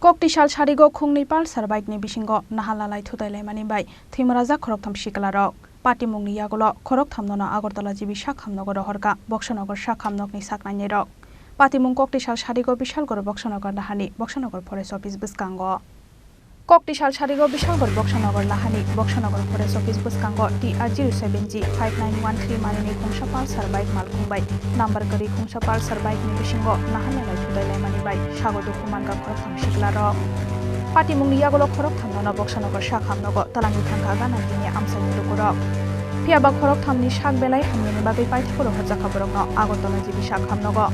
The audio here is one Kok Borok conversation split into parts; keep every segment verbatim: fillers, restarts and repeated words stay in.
Koktwsal sarigo khungnwi Pulsar bike ni bisingo naharlalai thutailaimani bai thwimorajak khoroktham siklarok. Patimungni yagulo khoroktham nono Agartala G B sak hamnogo rohorkha, Boksanagar sak hamnokni saknainirok. Patimung Koktwsal sarigo Bishalgarh Boksanagar nahani Boksanagar Forest Office bwskango. Koktwsal sarigo Bishalgarh Boksanagar nahani Boksanagar Forest Office bwskango T R zero seven G five nine one three manini khungsa Pulsar bike malkhung bai number kwrwi khungsa Pulsar bike ni bisingo naharlalai thutailaimani bai sago dukhu mankha khoroktham siklarok. Patimungni yagulo khoroktham nono Boksanagar sak hamnogo twlangwi thangkha gana gini amchaini lukurok. Phiyaba khoroktham ni sak belai hamyani bagwi paithago rohorjakha borokno Agartala G B sak hamnogo.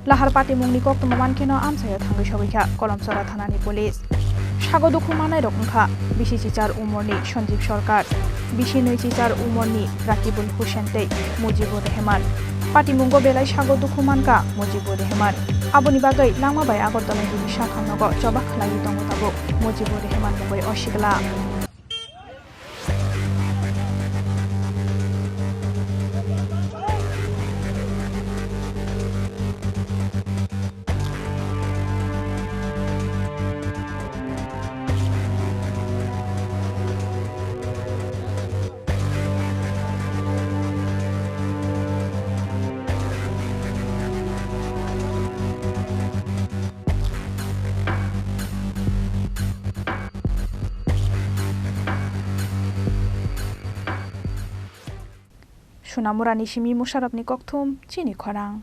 Lahar patimungni koktwma mankheno amchaio thangwi sogwikha Kolomchora thanani police. Sago dukhu manairok wngkha bisi chichar umorni Sanjeev Sarkar, bisi nwi chichar umorni Rakibul Hussain tei Mujibur Rehman. Patimungo belai sago dukhu mankha Mujibur Rehman. Aboni bagwi langma bai Agartala G B sak hamnogo choba khlaiwi tongo tabuk Mujibur Rehman mungwi o sikla. Sonamurani simi Musharrafni kokthum chini khorang.